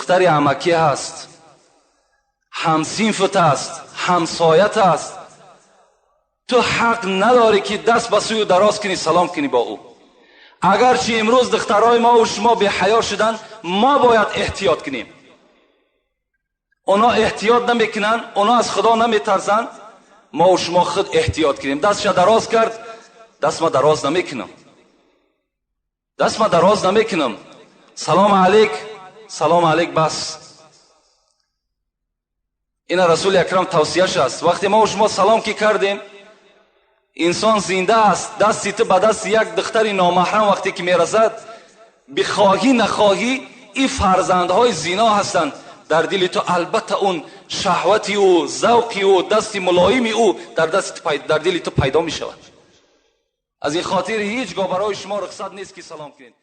Духтари амакӣ ҳаст, ҳамсинфат аст, ҳамсоят аст. Ту ҳақ надорӣ ки даст ба сӯи ӯ дароз кунӣ, салом кунӣ бо ӯ. Агарчи имрӯз духтарҳои мо ва шумо беҳаё шуданд, мо бояд эҳтиёт кунем. Онҳо эҳтиёт намекунанд, онҳо аз Худо наметарсанд. Мо ва шумо худ эҳтиёт кунем. Дастша дароз кард, даст ма дароз намекунам, даст ма дароз намекунам. Салом алейк, салом алейк, бас. Ина Расули Акрам тавсияш аст. Вақте мо ва шумо салом ки кардем, инсон зинда аст. Дасти ту ба дасти як духтари номаҳрам вақте ки мерасад, бихоҳӣ нахоҳӣ, ин фарзандҳои зино ҳастанд. Дар дили ту албатта он шаҳвати ӯ, завқи ӯ, дасти мулоими ӯ дар дили ту пайдо мешавад. Аз ин хотир ҳеҷ гоҳ барои шумо рухсат нест ки салом кунед.